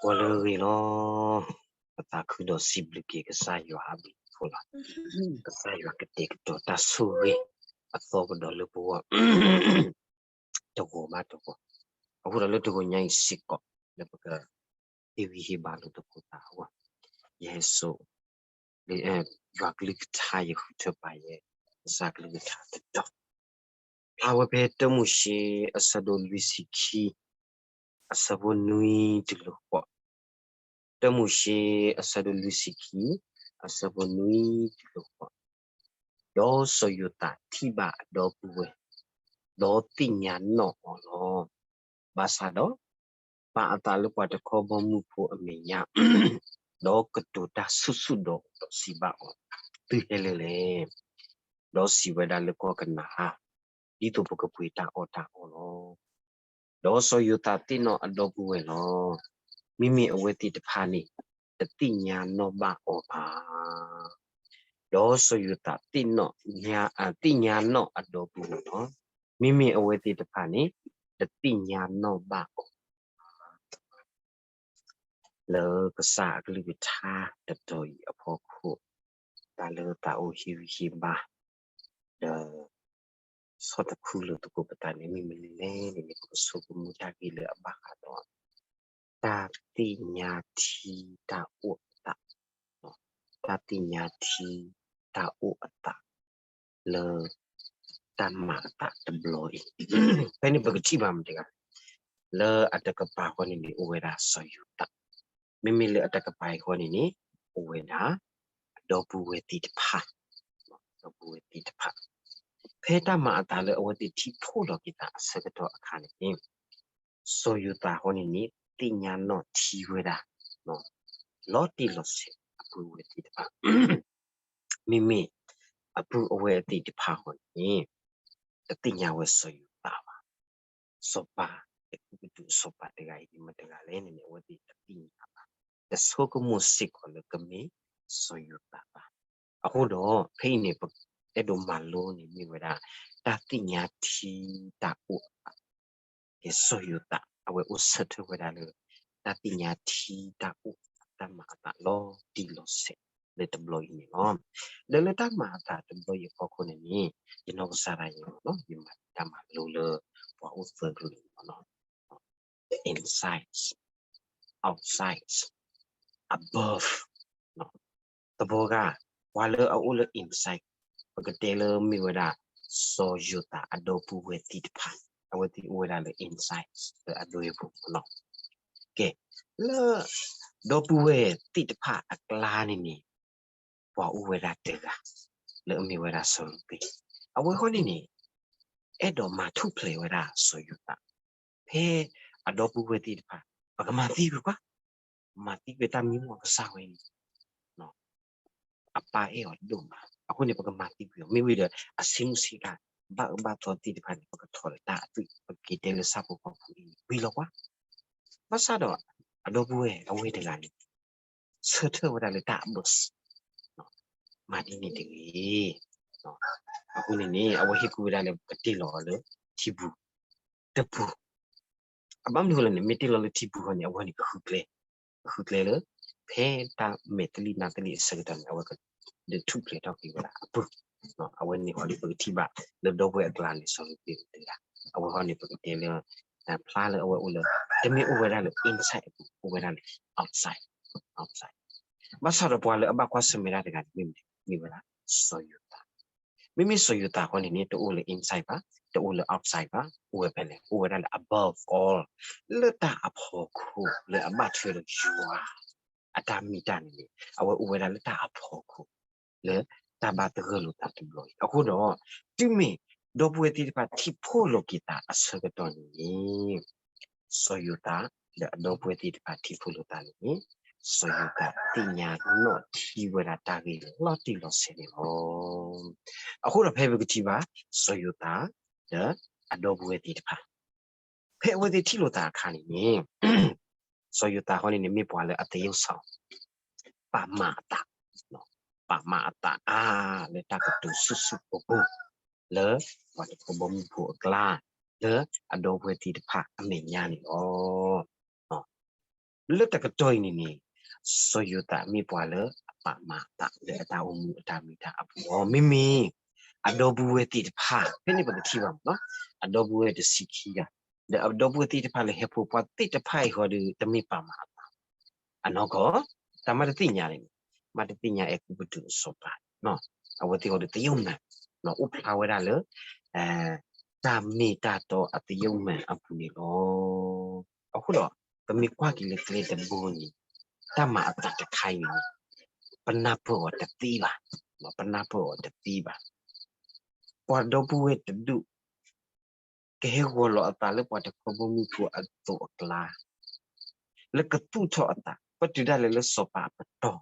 ပှၤလၢအဂ့ၤလီၤ. ပသးခုဒီးစံးဘျုးက့ၤကစၢ်ယွၤအဘျုးအဖှိၣ်လီၤ. ကစၢ်ယွၤကတဲာ်ကတီၤတၢ်ဆိၣ်ဂ့ၤ အသီကဒီးလၢပဂီၢ် တဂီၤဘၣ်တဂီၤ, အဃိဒီးလၢတဂီၤညါအံၤစ့ၢ်ကီး လၢပကဟ့ၣ်ဂံၢ်ဟ့ၣ်ဘါလိာ်သကိးသးအဂီၢ်, ယဟဲစိာ် ယွၤကလုၢ်ကထါ ယဃုထၢပာ်ယဲ ကစၢ်ကလုၢ်ကထါတတီၤ, ဖျါဝဲဖဲတၢမိၤၡ့ အဆၢဒိၣ်လွံၢ်ဆံခံ အဆၢဖိနွံတုၤလၢဃိး, တၢမိၤၡ့ အဆၢဒိၣ်လွံၢ်ဆံခံ အဆၢဖိနွံတုၤလၢဃိး, ဒီးစီၤယိၤသးထံၣ်ဘၣ်အဒီပုၢ်ဝဲၢ်, ဒီးသ့ၣ်ညါနီၣ်အီၤလီၤ. ဘၣ်ဆၣ်ဒီး ပာ်အသးလၢပှၤတခီဘီမုၢ်ဖိအမဲာ်ညါ, ဒီးကတိၤတၢ်ဆူၣ်ဆူၣ်ဒီးဒီးစံးဘၣ်အီၤ, သုဟဲလၢလဲၣ်, ဒီးစံးဝဲဒၣ်လၢကီၢ်ကနၤဧၣ်, ဒ်သိးပကပှ့ၤတၢ်အီၣ်တၢ်အီလီၤ. ဒီးစီၤယိၤသးသ့ၣ်နီၣ်အဒီပုၢ်ဝဲၢ်လီၤ. မ့မ့ၢ်အဝဲသ့ၣ်တဖၣ်န့ၣ် တသ့ၣ်ညါနီၣ်ဘၣ်အီၤဘၣ်. ဒီးစီၤယိၤသးသ့ၣ်နီၣ်, သ့ၣ်ညါနီၣ်အဒီပုၢ်ဝဲၢ်လီၤ. မ့မ့ၢ်အဝဲသ့ၣ်တဖၣ်န့ၣ် တသ့ၣ်ညါနီၣ်ဘၣ်အီၤဘၣ်. လၢကစၢ်အကလုၢ်ကထါတတီၤအံၤအဖီခိၣ်, တၢ်လၢသးအိၣ်ဟ့ၣ်ဂံၢ်ဟ့ၣ်ဘါ, ဒီး ဆီၣ်တခူလိာ်သကိးပသးန့ၣ် မ့ၢ်မနုၤလဲၣ်န့ၣ်န့ၣ် ပကဆိကမိၣ်တၢ်ဂ့ၢ်လၢအဘၣ်ဃးဒီး တၢ်သ့ၣ်ညါထံတၢ်အိၣ်အသး, တၢ်သ့ၣ်ညါထံတၢ်အိၣ်အသး လၢ တၢ်မၤအသးတဘျီအံၤ, ဖဲန့ၣ်ပကထံၣ်ဘၣ်မတၤတဂၤ, လၢအတကပၤဃီန့ၣ်န့ၣ် အိၣ်ဝဲဒၣ်စီၤယိၤသး, မ့မ့ၢ်လၢအတကပၤအံၤဃီန့ၣ်န့ၣ် အိၣ်ဝဲဒၣ် အဒီပုၢ်ဝဲၢ်သ့ၣ်တဖၣ်, ဒီပုၢ်ဝဲၢ်သ့ၣ်တဖၣ်, ဖဲတၢ်မၤအသးလၢအဝဲသ့ၣ်ထံၣ်ဖှိၣ်လီၤက့ၤသးအဆၢကတီၢ်အခါန့ၣ်န့ၣ် စီၤယိၤသးဃီန့ၣ်န့ၣ် သ့ၣ်ညါနီၣ်ထံဝဲဒၣ် လီၤတံၢ်လီၤဆဲးအပုၢ်အဝဲၢ်သ့ၣ်တဖၣ်, မ့မ့ၢ်အပုၢ်အဝဲၢ်သ့ၣ်တဖၣ်ဃီန့ၣ် တသ့ၣ်ညါဝဲစီၤယိၤသးဘၣ်. စီၤပၤ တကူကတုၤစီၤပၤတဂၤအံၤ မတၤတဂၤလဲၣ်န့ၣ်န့ၣ် အဝဲသ့ၣ်တသ့ၣ်ညါဘၣ်. တဆိကမိၣ်စ့ၢ်ကီးလၢကမ့ၢ်စီၤယိၤသးဘၣ်. အဃိဒီး ဖဲအံၤန့ၣ် ပအဲၣ်ဒိးမၤလိန့ၣ်မ့ၢ်ဝဲဒၣ် တၢ်သ့ၣ်ညါထံတၢ်အိၣ်အသး ကဲစီၤယိၤသး အဝဲအိၣ်ဆၢထၢၣ်ဝဲဒၣ်လၢ တၢ်သ့ၣ်ညါထံတၢ်အိၣ်အသး တၢ်မၤအသးလီၤတံၢ်လီၤဆဲးလၢတဘျီအံၤန့ၣ်လီၤ. ဒီးလၢတၢ်မၤအသးတဘျီအံၤအဖီခိၣ်န့ၣ်န့ၣ် ယနီၢ်ကစၢ်ဒၣ်ယဲလီၤ ယမၤတၢ်မၤလိလၢ ပှၤအိၣ်သၢကလုာ်န့ၣ်လီၤ. inside, outside, above သဘောက ပှၤလၢအအိၣ်လၢ inside ပကတဲလၢမ့ၢ်ဝဲဒၣ် စီၤယိၤသးအဒီပုၢ်ဝဲၢ်သ့ၣ်တဖၣ် အဝဲသ့ၣ်အိၣ်ဝဲဒၣ်လၢ inside လၢအလွဲၢ်ပူၤလီၤ. ကဲ လၢ ဒီပုၢ်ဝဲၢ်သ့ၣ်တဖၣ်အကျါန့ၣ်န့ၣ် ပှၤအိၣ်ဝဲဒၣ်တဂၤ လၢအမ့ၢ်ဝဲဒၣ်စီၤရူၤဘ့ၣ် အဝဲဃီန့ၣ်န့ၣ် အဲၣ်ဒိးမၤထူၣ်ဖျဲးဝဲဒၣ်စီၤယိၤသး ဖဲအဒီပုၢ်ဝဲၢ်သ့ၣ်တဖၣ် ပကမၤသံကွံာ်ကွၢ်, မၤသံကွံာ်တၢ်မံမီၢ်ကစၢ်ဝဲန့ၣ် အပၢ်အဲၣ်အီၤဒိၣ်မး အဃိန့ၣ် ပကမၤသံကွံာ်အီၤ မ့ၢ်ဝံၤဒီး အဆ့မုၢ်ဆ့ကၤ ဘၣ်အၢဘၣ်သီသ့ၣ်တဖၣ်န့ၣ် ပကထီၣ်လၢတၢ်အသွံၣ် ပကက့ၤတဲလၢဆၣ်ဖိကီၢ်ဖိအံၤ ဝံၤလီၤကွၢ်. ဘၣ်ဆၣ်ဒီး အဒီပုၢ်ဝဲၢ်အဝဲတဂၤန့ၣ် ဆၢထၢၣ်ဝဲဒၣ်လၢတၢ်အဘၢၣ်စၢၤ မၤဒ်န့ၣ်တဂ့ၤ. အဃိန့ၣ်န့ၣ် အဝဲဟ့ၣ်ကူၣ်ဝဲဒၣ်လၢပကတ့ၢ်လီၤအီၤလၢထံပူၤ တပူၤ အဘၣ်မနုၤဃိလဲၣ်န့ၣ် မ့ၢ်တ့ၢ်လီၤလၢထံပူၤဃီန့ၣ် အဝဲန့ၣ်ကဃုကျဲ, ကဃုကျဲလၢ ဖဲတၢ်မဲာ်တလံၣ်နါတလံၣ်အဆၢကတီၢ်န့ၣ် အဝဲကဒုးထူၣ်ဖျဲးထီၣ်က့ၤဝဲဒၣ်အပူၤ, အဝဲန့ၣ်ဃီဒီးပကထံၣ်ဘၣ်လၢဒီပုၢ်ဝဲၢ်အကျါန့ၣ် စီၤရူၤဘ့ၣ်တဂၤ, အဝဲဃီန့ၣ် ပကတဲလၢ ဖျါလၢအဝဲအိၣ်လၢ တမ့ၢ်အိၣ်ဝဲဒၣ်လၢ inside အပူၤ အိၣ်ဝဲဒၣ်လၢ outside, outside ဘၣ်ဆၣ်ဒီးပှၤလၢအဘၣ်ကွၢ်ဆၢၣ်မဲာ်တၢ်တဂၤန့ၣ် မ့ၢ်မနုၤလဲၣ် မ့ၢ်ဝဲဒၣ် စီၤယိၤသး မ့မ့ၢ်စီၤယိၤသးဃီန့ၣ်န့ၣ် တအိၣ်လၢ inside ဘၣ်, တအိၣ်လၢ outside ဘၣ်, အိၣ်ဝဲဖဲလဲၣ်, အိၣ်ဝဲဒၣ်လၢ above all လၢတၢ်အဖီခိၣ် လၢအဘၣ်ထွဲဒီးယွၤ အတၢ်မ့ၢ်တၢ်န့ၣ်န့ၣ် အဝဲအိၣ်ဝဲဒၣ်လၢတၢ်အဖီခိၣ် လၢတၢ်ဘၣ်သဂၢၢ်လိာ်သးတဘျီအံၤ. အဃိဒီး တုၤမ့ၢ်ဒီပုၢ်ဝဲၢ်သ့ၣ်တဖၣ်ထံၣ်ဖှိၣ်လိာ်က့ၤသးအဆၢကတီၢ်န့ၣ်န့ၣ် စီၤယိၤသး ဒီးအဒီပုၢ်ဝဲၢ်သ့ၣ်တဖၣ်ထံၣ်ဖှိၣ်လိာ်သးန့ၣ်န့ၣ် စီၤယိၤသးသ့ၣ်ညါနီၣ်ထံဝဲဒၣ်တၢ်ဂ့ၢ်လီၤတံၢ်လီၤဆဲးန့ၣ်လီၤ. အဃိဒီးဖဲပကထံၣ်ဘၣ် စီၤယိၤသး ဒီးအဒီပုၢ်ဝဲၢ်သ့ၣ်တဖၣ် ဖဲအဝဲသ့ၣ်ထံၣ်လိာ်သးအခါန့ၣ်န့ၣ် စီၤယိၤသးဃီန့ၣ်န့ၣ် မ့ၢ်ပှၤလၢအသယုၢ်စီၤ ပာ်မၤအသး ပာ်မၤအသးအါ လၢတၢ်ကတိၤဆူၣ်ဆူၣ်ကိၢ်ကိၢ် လၢပှၤတခီဘီမုၢ်ဖိအကျါ လၢအဒီပုၢ်ဝဲၢ်သ့ၣ်တဖၣ်အမဲာ်ညါန့ၣ်လီၤ. လၢတကတီၢ်အံၤန့ၣ်န့ၣ် စီၤယိၤသးမ့ၢ်ပှၤလၢအပာ်မၤအသးလၢအတၢ်အိၣ်မူအတၢ်မ့ၢ်တၢ်အပူၤအီၤ မ့မ့ၢ် အဒီပုၢ်ဝဲၢ်သ့ၣ်တဖၣ် ဖဲန့ၣ်ပကထံၣ်ဘၣ်မ့ၢ်နီၤ အဒီပုၢ်ဝဲၢ်တဆံခံဂၤ ဒီးအဒီပုၢ်ဝဲၢ်သ့ၣ်တဖၣ်လၢဟဲဖိပှၤသ့ၣ်တဖၣ်အံၤဃီဒီး တမ့ၢ်ပာ်မၤအသး အနီၢ်ကီၢ် တၢ်မၤတသ့ၣ်ညါန့ၣ် မၤတသ့ၣ်ညါအဲၤကူပတူးအစီၤပၤ အဝဲသ့ၣ်ဃီဒီးသယုၢ်မၤ အိၣ်ဖျါဝဲဒၣ်လၢ တၢ်မ့ၢ်တၢ်တီအသယုၢ်မၤအပူၤန့ၣ်လီၤ. အဃိဒီး ပမ့ၢ်ကွၢ်က့ၤလၢကျဲတဘိန့ၣ် တၢ်မၤအသးတခါအံၤန့ၣ် ပနၢ်ပၢၢ်အီၤတသ့ဘၣ်, ပနၢ်ပၢၢ်အီၤတသ့ဘၣ်. ပှၤဒီပုၢ်ဝဲၢ်တဒူၣ် ကဟဲဂီၤလီၤအသးလၢပှၤတခီဘီမုၢ်ဖိအသိးအကျါ လၢကသူၣ်ထီၣ်အသး ပတုၤဒၣ်လဲာ်လၢစီၤပၤအပတီၢ်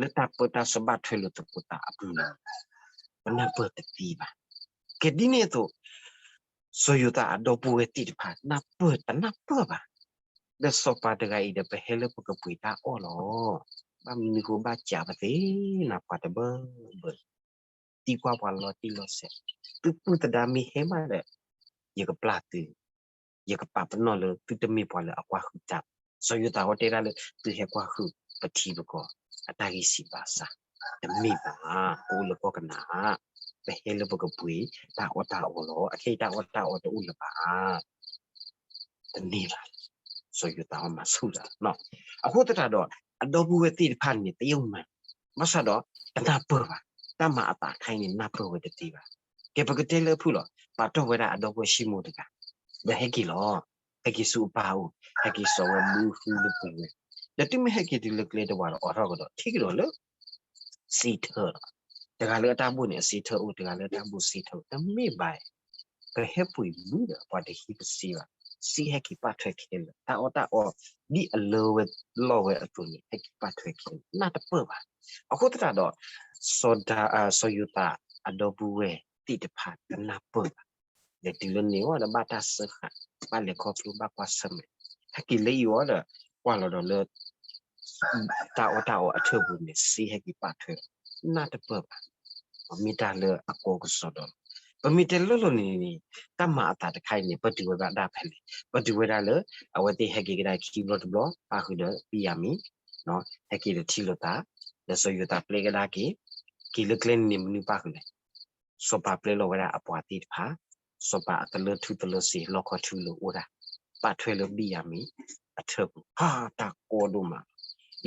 လၢတၢ်ပၢတၢ်ဆှၢဘၣ်ထွဲလိာ်သကိးသးအပူၤန့ၣ် ပနၢ်ပၢၢ်တသ့ဘၣ်. ကဲဒ်န့ၣ်အသိး စီၤယိၤသးအဒီပုၢ်ဝဲၢ်သ့ၣ်တဖၣ် နၢ်ပၢၢ်တနၢ်ပၢၢ်ဘၣ်. ဒီးစီၤပၤတဂၤအံၤဒီး ပဟဲလၢပကပှ့ၤတၢ်အီၣ်လီၤ. ဘၣ်မနုၤဃိဘၣ်စံးပသ့ နၤပှၤတဘၢဘၢ သံကွၢ်ပှၤလီၤတံၢ်လီၤဆဲး, သုပုၢ်သဒါမ့ၢ်ဟဲမးဒီး ယကပျၢ်သု, ယကပာ်ပနီၣ်လၢသုတမ့ၢ်ပှၤလၢအကွၢ်ဟုၣ်တၢ်. စီၤယိၤသးအီၤတဲဒၣ်လၢ သုဟဲကွၢ်ဟုၣ်ပထံပကီၢ် အတၢ်ဂံၢ်စၢ်ဘါစၢ်, တမ့ၢ်ဘၣ်, ပအိၣ်လၢကီၢ်ကနၤဧၣ်, ပဟဲလၢပကပှ့ၤတၢ်အီၣ်တၢ်အီလီၤ. အခဲအံၤတၢ်အီၣ်တၢ်အီတအိၣ်လၢၤဘၣ် တန့ၢ်ဘၣ်. စီၤယိၤသးအီၤမၤဆူၣ်တၢ်လီၤ. အဃိသတးဒီး အဒီပုၢ်ဝဲၢ်သ့ၣ်တဖၣ်န့ၣ် သယုၢ်မၤ, ဘၣ်ဆၣ်ဒီး တနၢ်ပၢၢ်ဘၣ်, တၢ်မၤအသးတခါအံၤန့ၣ် နၢ်ပၢၢ်ဝဲတသ့ဘၣ်. ကဲပကတဲလၢအဖုၣ်လီၤ, ပာ်တီၢ်ဝဲဒၣ်အဒီပုၢ်ဝဲၢ်ၡံမိၣ်တဂၤ, ဒီးဟဲက့ၤလီၤ, ဟဲက့ၤဆူအပၢ်အအိၣ်, ဟဲက့ၤစိာ်ဝဲဘုဃုလၢပှဲၤဝဲ, ဒီးတုၤမ့ၢ်ဟဲက့ၤတုၤလၢကျဲတဝၤဒီးအိးထီၣ်ကဒီး ထံၣ်ကဒီးလၢ စ့ထၢလီၤ. တဂၤလၢအတၢ်ဘိၣ်န့ၣ် အစ့ထၢအိၣ်, တဂၤလၢအတၢ်ဘိၣ်စ့ထၢအိၣ်, တမ့ၢ်ဘၣ်, ပဟဲပှ့ၤဘုဒီးပှၤတဟံးပစ့ဘၣ်, စ့ဟဲက့ၤပာ်ထွဲခဲလၢာ်, တၢ်အီၣ်တၢ်အီဒ်အလၢဝဲလီၢ်ဝဲအသိးန့ၣ် ဟဲက့ၤပာ်ထွဲခဲလၢာ်, နၢ်တပၢၢ်ဘၣ်. အဃိသတးဒီး စီၤဒၤ စီၤယိၤသးအဒီပုၢ်ဝဲၢ်သ့ၣ်တဖၣ်တနၢ်ပၢၢ်ဘၣ်. လဲၤတုၤလၢန့ၣ်ဝဲဒီးဘၣ်တၢ်စၢဃာ်, ဘၣ်လဲၤခီဖျိဘၣ်ကွၢ်ဆၢၣ်မဲာ်, ဟဲက့ၤလၢအံၤဝဲဒီး ကွၢ်လီၤဒီးလၢ တၢ်အီၣ်တၢ်အီအထၢၣ်ပူၤန့ၣ် စ့ဟဲက့ၤပာ်ထွဲလီၤ, နၢ်တပၢၢ်ဘၣ်. မ့ၢ်တၢ်လၢအကီကစီဒီလီၤ. ပမ့ၢ်တဲလိၤလိၤန့ၣ်န့ၣ် တၢ်မၤအသးတခါအံၤန့ၣ် ပတုာ်ဝဲဒၣ်ဒၣ်ဖဲလဲၣ်, ပတုာ်ဝဲဒၣ်လၢ အဝဲသ့ၣ်ဟဲက့ၤကဒါခံဘျီတဘျီ ပၣ်ဃုာ်ဒီး ဘံၣ်ယၤမံၣ် ဟဲက့ၤဒီးထံၣ်လိာ်သး, ဒီးစီၤယိၤသးပျဲကဒါက့ၤ, က့ၤလၢကျဲန့ၣ်န့ၣ် မနုၤပၣ်ဃုာ်လဲၣ်, စီၤပၤပျဲလီၤဝဲဒၣ်အပှၤသ့ၣ်တဖၣ်, စီၤပၤအသလၢထူသလၢစ့ၤ လီခီထူလၢအိၣ်ဒၣ်, ပာ်ထွဲလၢဘံၣ်ယၤမံၣ်အထၢၣ်ပူၤ, ဟါ တၢ်ကီဒိၣ်မးလီ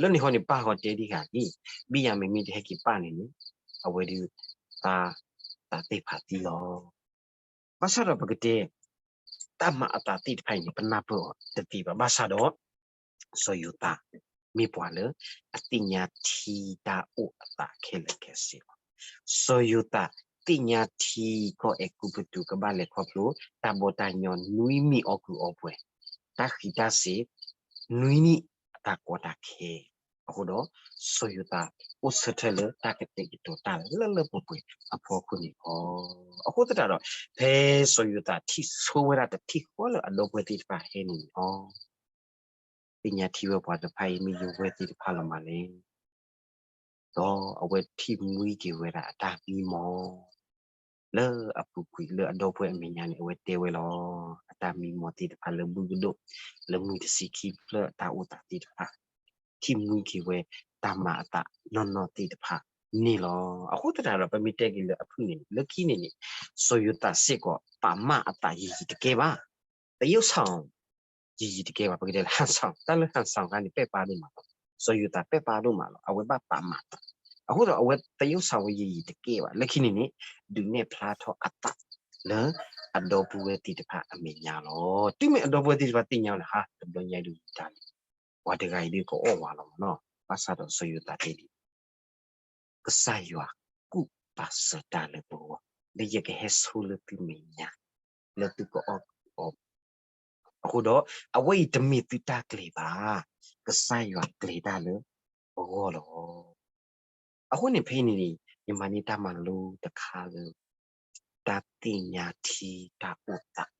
ၤ. လၢန့ၣ်ဃီန့ၣ် ပၢ်ဃီတဲဒံးဂၤလံ, ဘံၣ်ယၤမံၣ်မ့ၢ်တဟဲက့ၤပၣ်န့ၣ်န့ၣ် အဝဲဒုး သးသ့ၣ်ဖးသံလီၤ. ဘၣ်ဆၣ်ဒီးပကတဲ တၢ်မၤအသးသ့ၣ်တဖၣ်အံၤန့ၣ် ပနၢ်ပၢၢ်အီၤတသ့ဘၣ်. ဘၣ်ဆၣ်ဒီး စီၤယိၤသး မ့ၢ်ပှၤလၢအသ့ၣ်ညါထံတၢ်အိၣ်အသးခဲလၢာ်ခဲဆ့လီၤ. စီၤယိၤသးသ့ၣ်ညါထံကီၢ်အဲၤကူပတူး ကဘၣ်လဲၤခီဖျိ တၢ်ဘီတၢ်ညီနွံနံၣ်အီၣ်ကုာ်အီပှဲၤ, တၢ်ဃံးတၢ်စ့ၤ နွံနံၣ်အတၢ်ကီတၢ်ခဲ အဃိဒီး စီၤယိၤသးအိၣ်ဆၢထၢၣ်လၢတၢ်ကတဲာ်ကတီၤတၢ်လၢလၢပှဲၤပှဲၤအဖီခိၣ်န့ၣ်လီၤ. အဃိသတးဒီး ဖဲစီၤယိၤသးထံၣ်ဆိဝဲဒၣ်တထံၣ်ဃီလၢအဒီပုၢ်ဝဲၢ်သ့ၣ်တဖၣ်ဟဲန့ၣ်န့ၣ်လီၤ သ့ၣ်ညါထံဝဲပှၤတဖၣ်အံၤမ့ၢ်ယဝဲၢ်သ့ၣ်တဖၣ်လီၤမးလဲၣ်. ဒီးအဝဲထံၣ်မှံက့ၤဝဲဒၣ်အတၢ်မံမီၢ် လၢအပူၤကွံာ်လၢအဒီပုၢ်ဝဲၢ်အမဲာ်ညါန့ၣ် အဝဲတဲဝဲလီၤ. အတၢ်မံမီၢ်သ့ၣ်တဖၣ်လၢဘုကဒိၣ် လၢမုၢ်တဆံခံဖျၢၣ်အတၢ်အိၣ်သးသ့ၣ်တဖၣ် ထံၣ်မှံက့ၤဝဲတၢ်မၤအသးနီၢ်နီၢ်သ့ၣ်တဖၣ်န့ၣ်လီၤ. အဃိသတးဒီး ပမ့ၢ်တဲက့ၤလၢအဖုၣ်န့ၣ်န့ၣ် လၢခံန့ၣ်န့ၣ် စီၤယိၤသးစ့ၢ်ကီးပာ်မၤအသးယံာ်ယံာ်တကဲဘၣ်. သယုၢ်ဆၣ်အီၤ ယံာ်ယံာ်တကဲဘၣ်. ပကတဲလၢ ဟၣ်ဆၣ်, တၢ်လၢဟၣ်ဆၣ်အီၤခါန့ၣ် ပဲာ်ပါဒိၣ်မးလီၤ. စီၤယိၤသးပဲာ်ပါဒိၣ်မးလီၤ. အဝဲဘၣ်ပာ်မၤအသး. အဃိဒီးအဝဲသယုၢ်ဆၣ်ဝဲယံာ်ယံာ်တကဲဘၣ်. လၢခံန့ၣ်န့ၣ် ဒုးနဲၣ်ဖျါထီၣ်အသးလၢ အဒီပုၢ်ဝဲၢ်သ့ၣ်တဖၣ်အမဲာ်ညါလီၤ. တုၤမ့ၢ်အဒီပုၢ်ဝဲၢ်သ့ၣ်တဖၣ်သ့ၣ်ညါလၢ ဟါ တဘျီညါအံၤဒုးတၢ်လံ, ပှၤတဂၤအံၤဒုးကအီၣ်ဝဲလီၤမးနီၤ. ဘၣ်ဆၣ်ဒီးစီၤယိၤသးတဲဒ် ကစၢ်ယွၤကူၣ်ပာ်စၢၤတၢ်လၢပဂီၢ်, လၢယကဟဲဆိလၢသုမဲာ်ညါ, လၢသုကအီၣ်ကုာ်အီပှဲၤ. အဃိဒီး အဝဲအံၤတမ့ၢ်သုတၢ်ကျဲၤဘၣ်, ကစၢ်ယွၤကျဲၤတၢ်လၢပဂီၢ်လီၤ. အဃိန့ၣ်ဖဲအံၤန့ၣ် ယမၤန့ၢ်တၢ်မၤလိတခါလၢ တၢ်သ့ၣ်ညါထံတၢ်အိၣ်သး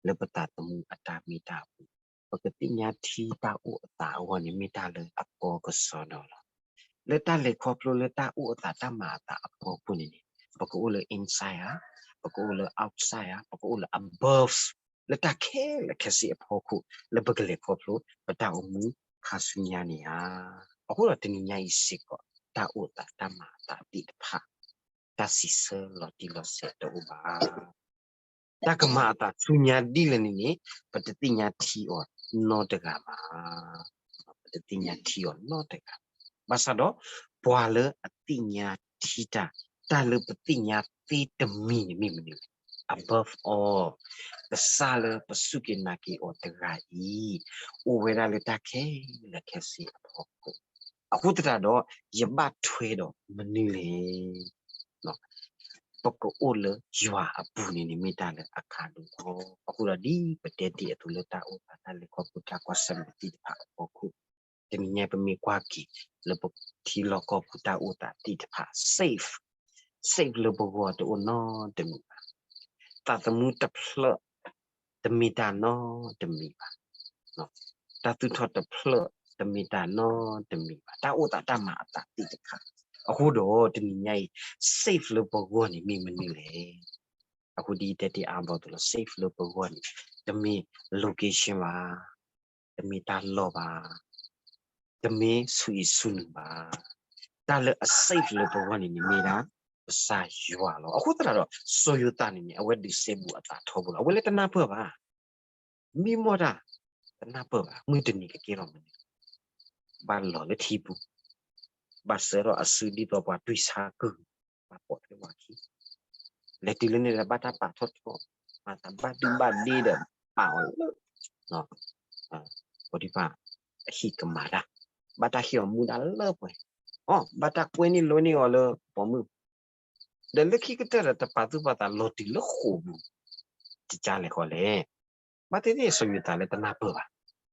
လၢပသးသမူအတၢ်မ့ၢ်တၢ်အပူၤ, ပကသ့ၣ်ညါထံတၢ်အိၣ်အသးအဂီၢ်န့ၣ် မ့ၢ်တၢ်လၢအကီကစီဒီလီၤ. လၢတၢ်လဲၤခီဖျိလၢတၢ်အိၣ်အသးတၢ်မၤအသးအဖီခိၣ်န့ၣ်န့ၣ် ပကအိၣ်လၢ inside ဧါ, ပကအိၣ်လၢ outside ဧါ, ပကအိၣ်လၢ above လၢတၢ်ခဲလၢာ်ခဲဆ့အဖီခိၣ် လၢပကလဲၤခီဖျိ ပတၢ်အိၣ်မူ ခါဆူညါန့ၣ်ဧါ. အဃိဒီးတနံၤညါအံၤစ့ၢ်ကီး တၢ်အိၣ်သးတၢ်မၤအသးသ့ၣ်တဖၣ် တၢ်စံးဆၢလီၤတံၢ်လီၤဆဲးတအိၣ်ဘၣ်. တၢ်ကမၤအသးဆူညါဒ်လဲၣ်န့ၣ်န့ၣ် ပတသ့ၣ်ညါထံအီၤနီတဂၤဘၣ်. ပတသ့ၣ်ညါထံအီၤနီတဂၤဘၣ်. ဘၣ်ဆၣ်ဒီး ပှၤလၢအသ့ၣ်ညါထံတၢ်, တၢ်လၢပသ့ၣ်ညါသ့တမံၤန့ၣ်မ့ၢ်မနုၤလဲၣ်. Above all, ကစၢ်လၢပစူၢ်က့ၤနာ်က့ၤအီၤတဂၤအံၤ အိၣ်ဝဲဒၣ်လၢတၢ်ခဲလၢာ်ခဲဆ့အဖီခိၣ်. အဃိသတးဒီး ယဘၣ်ထွဲဒီးမနုၤလဲၣ်. ပကအိၣ်လၢယွၤအပူၤန့ၣ်န့ၣ် မ့ၢ်တၢ်လၢအကါဒိၣ်အဃိ, အဃိဒီးဒ်ပတဲတ့ၢ်အသိးလၢတၢ်အိၣ်သးတၢ်လဲၤခီဖျိတၢ်ကွၢ်ဆၢၣ်မဲာ်သ့ၣ်တဖၣ်အဖီခိၣ်, တနံၤညါပမ့ၢ်ကွၢ်က့ၤ လၢပထံလီၢ်ကီၢ်ပူၤတၢ်အိၣ်သးသ့ၣ်တဖၣ် safe, safe လၢပဂီၢ်တအိၣ်နီတမံၤဘၣ်. သးသမူတဖျၢၣ် တမ့ၢ်တၢ်နီတမံၤဘၣ်. တၢ်သူၣ်ထီၣ်တဖျၢၣ် တမ့ၢ်တၢ်နီတမံၤဘၣ်. တၢ်အိၣ်သးတၢ်မၤအသးသ့ၣ်တဖၣ်. အဃိဒီးတနံၤညါအံၤ safe လၢပဂီၢ်န့ၣ်မ့ၢ်မနုၤလဲၣ်. အဃိဒ်တဲတ့ၢ်အါဘီအသိးလီၤ safe လၢပဂီၢ်န့ၣ် တမ့ၢ် location ဘၣ်, တမ့ၢ်တၢ်လီၢ်ဘၣ်, တမ့ၢ်ဆူအံၤဆူနုာ်ဘၣ်. တၢ်လၢအ safe လၢပဂီၢ်န့ၣ်န့ၣ်မ့ၢ်ဒၣ် ကစၢ်ယွၤလီၤ. အဃိသတးဒီး စီၤယိၤသးန့ၣ်န့ၣ် အဝဲဒုးစဲဘူးအသးထီဘိလီၤ. အဝဲလၢတနၢ်ပၢၢ်ဘၣ်. မံမီၢ်တၢ် တနၢ်ပၢၢ်ဘၣ်. မုၢ်တနံၤကကဲထီၣ်မနုၤ ဘၣ်လီၤလၢထံပူၤ, ဘၣ်စၢထီၣ်အစုဒ်သိးပှၤတွံၢ်ဆါကုၢ်, ဘၣ်ပိာ်ထွဲပှၤခံ, လဲၤတုၤလၢန့ၣ်လၢဘၣ်တၢ်ပာ်ထီၣ်ထီ, မၤသးဘၣ်ဒုဘၣ်ဒ့ဒီးပာ်အီၤလၢ ပှၤဒံးဘၣ် အဟံၣ်ကမၤတၢ်, ဘၣ်တၢ်ဟ့ၣ်အီၤမူဒါလၢပှဲၤ, အီ ဘၣ်တၢ်ကွဲန့ၢ်လွဲန့ၢ်အီၤလၢပိာ်မုၣ်, ဒီးလၢခံကတၢၢ်ဒီးတပာ်သူၣ်ပာ်သးလီၤတုၤလၢဃိာ်ပူၤ, တကါလဲၤဃီလဲၣ်. ဘၣ်သ့ၣ်သ့ၣ်စီၤယိၤသးလၢတနၢ်ပၢၢ်ဘၣ်,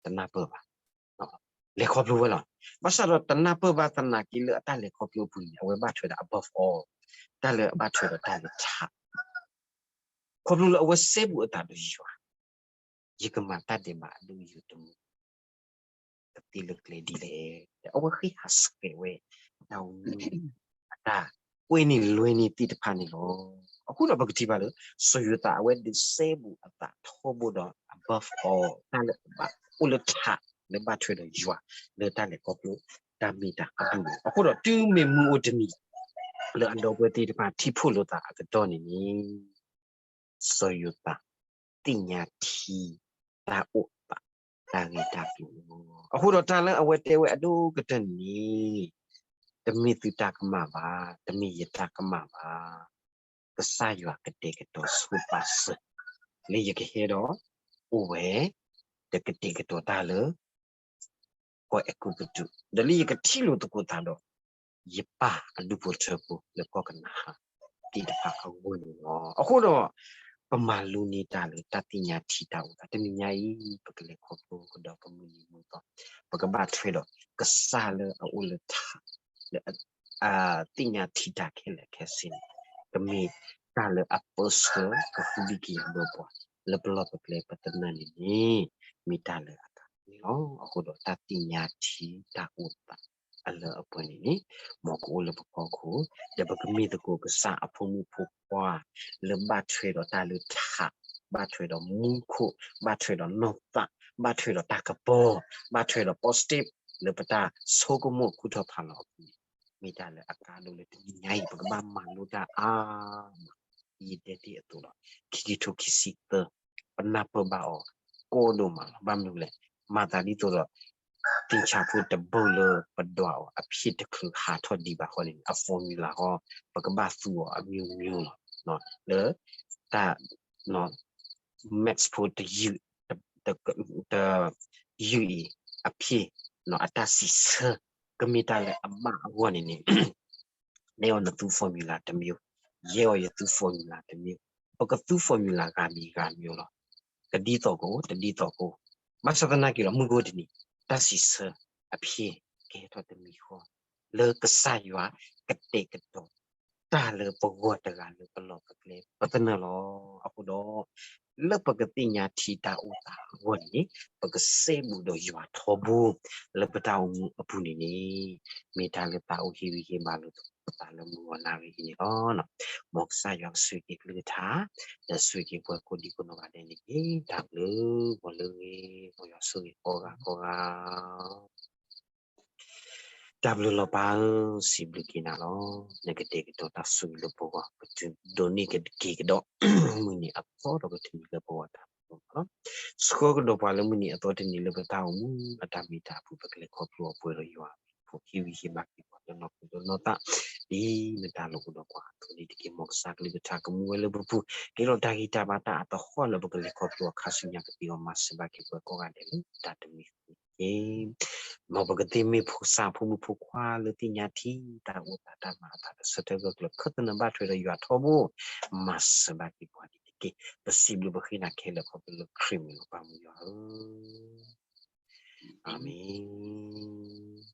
တနၢ်ပၢၢ်ဘၣ်. လဲၤခီဖျိဝဲလီၤ. ဘၣ်ဆၣ်ဒီးတနၢ်ပၢၢ်ဘၣ်သနာ်က့လၢအတၢ်လဲၤခီဖျိအပူၤန့ၣ် အဝဲဘၣ်ထွဲဒီး above all, တၢ်လၢအဘၣ်ထွဲဒီးတၢ်လၢထး ခီဖျိလၢအဝဲစဲဘူးအသးဒီးယွၤ, ယကမၤတၢ်ဒဲးဘးအဒိၣ်ယိာ်တမံၤ ကသ့လၢကျဲဒ်လဲၣ်. ဒီးအဝဲဃ့ဟးဆှဲးဝဲ တၢ်အိၣ်မူ အတၢ်ကွဲန့ၢ်လွဲန့ၢ်သ့ၣ်တဖၣ်န့ၣ်လီၤ. အဃိဒီးပကထံၣ်ဘၣ်လၢ စီၤယိၤသးအဝဲဒုးစဲဘူးအသးထီဘိဒီး above all တၢ်လၢအဘၣ်အိၣ်လၢထး လၢဘၣ်ထွဲဒီးယွၤ လၢတၢ်လဲၤခီဖျိတၢ်မ့ၢ်တၢ်အဒိၣ်န့ၣ်. အဃိဒီးတုၤမ့ၢ်မုၢ်အိၣ်တနံၤ လၢအဒီပုၢ်ဝဲၢ်သ့ၣ်တဖၣ်ထံၣ်ဖှိၣ်လိာ်သးအကတီၢ်န့ၣ်န့ၣ် စီၤယိၤသး သ့ၣ်ညါထံ တၢ်အိၣ်သး တၢ်ဂ့ၢ်တၢ်ကျိၤလီၤ. အဃိဒီးတၢ်လၢအဝဲတဲဝဲအဒိၣ်ကတၢၢ်န့ၣ် တမ့ၢ်သုတၢ်ကမၣ်ဘၣ်, တမ့ၢ်ယတၢ်ကမၣ်ဘၣ်. ကစၢ်ယွၤကတဲာ်ကတီၤဆိပာ်စၢၤ လၢယကဟဲဒီး အိၣ်ဝဲ ဒီးကတဲာ်ကတီၤတၢ်လၢ ကီၢ်အဲၤကူပတူး, ဒီးလၢယကထံၣ်လိာ်သကိးသးဒီး ယပၢ်အဒူၣ်ဖိထၢဖိလၢကီၢ်ကနၤအၣ်သ့ၣ်တဖၣ်အဂီၢ်န့ၣ်လီၤ. အဃိဒီး ပမၤလိန့ၢ်တၢ်လၢတၢ်သ့ၣ်ညါထံတၢ်အိၣ်သး တနံၤညါအံၤ ပကလဲၤခီဖျိကဒီးပမုၢ်နံၤမုၢ်သီ, ပကဘၣ်ထွဲဒီးကစၢ်လၢအအိၣ်လၢထး လၢ သ့ၣ်ညါထံတၢ်ခဲလၢာ်ခဲဆ့န့ၣ် ကမ့ၢ်တၢ်လၢအပၢဆှၢကဃုဘံၣ်ကယၤဘၢပှၤ လၢပလီၢ်ပကျဲပသနၢၣ်န့ၣ်န့ၣ် မ့ၢ်တၢ်လၢအသးန့ၣ်လီၤ. အဃိဒီးတၢ်သ့ၣ်ညါထံတၢ်အိၣ်သးအလၢအပှဲၤန့ၣ်န့ၣ် မ်ကအိၣ်လၢပဖီခိၣ် ဒီးပကမ့ၢ်သကိးကစၢ်အဖိမုၣ်ဖိခွါ လၢဘၣ်ထွဲဒီးတၢ်လၢထး, ဘၣ်ထွဲဒီးမူခိၣ်, ဘၣ်ထွဲဒီးနီၢ်သး, ဘၣ်ထွဲဒီးတၢ်ကပီၤ, ဘၣ်ထွဲဒီး positive လၢပတၢ်ဆိကမိၣ်ခူၣ်ထီၣ်ဖးလီၤအပူၤန့ၣ် မ့ၢ်တၢ်လၢအကါဒိၣ်လၢတနံၤညါအံၤ ပကဘၣ်မၤလိတၢ်အါမး, ယတဲတ့ၢ်အသိးလီၤ. ခံကထိခံဆံသၢ ပနၢ်ပၢၢ်ဘၣ်အီၤ ကိးဒိၣ်မးလီၤ. ဘၣ်မနုၤလဲၣ်, မၤသးဒ်သိးဒီး သ့ၣ်ဆၣ်ဖိတဘိလၢပဒွးအီၤ အဖျ့ၣ်တချုးဟးထီၣ်ဒံးဘၣ်ဃီန့ၣ် အ formula ဃီ ပကဘၣ်သူအီၤအမျိုးမျိုးလီၤ. လၢ တၢ် maths ဖိတယုၢ် တယုၢ်အံၤ အဖျ့ၣ် အတၢ်စံးဆၢ ကမ့ၢ်တၢ်လၢအဘၣ်အဂီၢ်န့ၣ်န့ၣ် နဲအီၤနသူ formula တမျိုး, ယဲအီၤယသူ formula တမျိုး, ပကသူ formula ဂၤမံၤဂၤမျိုးလီၤ. တဒ်သိးကအိၣ် တဒ်သိးကအိၣ်, ဘၣ်ဆၣ်သနာ်က့လီၤ မုၢ်ကအိၣ်တနံၤ တၢ်စံးဆၢအဖျ့ၣ်ကဟဲထီၣ်တမံၤဃီ လၢကစၢ်ယွၤကတဲာ်ကတီၤ တၢ်လၢပဂီၢ်တဂၤလၢပလီၢ်ပကျဲ ပသနၢၣ်လီၤ. အဃိဒီး လၢပကသ့ၣ်ညါထံတၢ်အိၣ်သးအဂီၢ်န့ၣ် ပကစဲဘူးဒီးယွၤထီဘိ လၢပတၢ်အိၣ်မူအပူၤန့ၣ်န့ၣ် မ့ၢ်တၢ်လၢသးအိၣ်ဟ့ၣ်ဂံၢ်ဟ့ၣ်ဘါလိာ်သကိး ပသးလၢမုၢ်ဂီၤနၣ်ရံၣ်အံၤန့ၣ်လီၤ. မ်ကစၢ်ယွၤကဆိၣ်ဂ့ၤက့ၤကလုၢ်ကထါ, ဒီးဆိၣ်ဂ့ၤက့ၤပှၤကိးဒံကိးနီၢ်ဂၤဒဲးန့ၣ်တက့ၢ်. တၢ်ဘျုးဂီၤလၢဂ့ၤ မ်ယွၤဆိၣ်ဂ့ၤကိးဂၤကိးဂၤ တၢ်ဘျုးလီၤပၢ်ဧၢ, စံးဘျုးက့ၤနၤလီၤ. နကတဲာ်ကတီၤတၢ်ဆိၣ်ဂ့ၤလၢပဂီၢ်, ပတုၤဒိးန့ၢ်က့ၤကဒီး မုၢ်နံၤအသီဒီးကတၢၢ်လၢပဂီၢ်တၢ်ဘျုးလီၤ. ဆှၢကဒီးပှၤလၢမုၢ်နံၤအသီတနံၤလၢပတၢ်အိၣ်မူအတၢ်မ့ၢ်တၢ်အပူၤ ပကလဲၤခီဖျိအပှဲၤဒီးယွၤအမံၤဖိ ဟ့ၣ်ဂံၢ်ဟ့ၣ်ဘါက့ၤပှၤလၢနီၢ်ခိဒီးနီၢ်သး ဒ်နတၢ်လိၣ်အိၣ်ဒီးပှၤအသိးန့ၣ်တက့ၢ်. မ်ကစၢ်ကလုၢ်ကထါကမူဝဲလၢပပူၤ, ကဲထီၣ်တၢ်ဂံၢ်တၢ်ဘါတၢ်အသဟီၣ်လၢပကလဲၤခီဖျိအခါဆူညါကသ့အီၤ မၤစၢၤဘၣ်က့ၤပှၤကိးဂၤဒဲးလၢတၢ်တမံၤဃီန့ၣ်တက့ၢ်. မ်ပကသ့မ့ၢ်ဖိစၢ်ဖိမုၣ်ဖိခွါလၢသ့ၣ်ညါထံ တၢ်အိၣ်သးတၢ်မၤအသးဒီးဆၢထၢၣ်ဂၢၢ်ကျၢၤ ခၢၣ်သနၢၣ်ဘၣ်ထွဲဒီးယွၤထီဘိ မၤစၢၤဘၣ်က့ၤပှၤန့ၣ်တက့ၢ်. ပစံးဘျုးပဃ့နၤခဲလၢာ်ခီဖျိလၢခရံာ်မံၤလီၤ ပၢ်မုၢ်ယွၤဧၢ, အၤမ့ၣ်.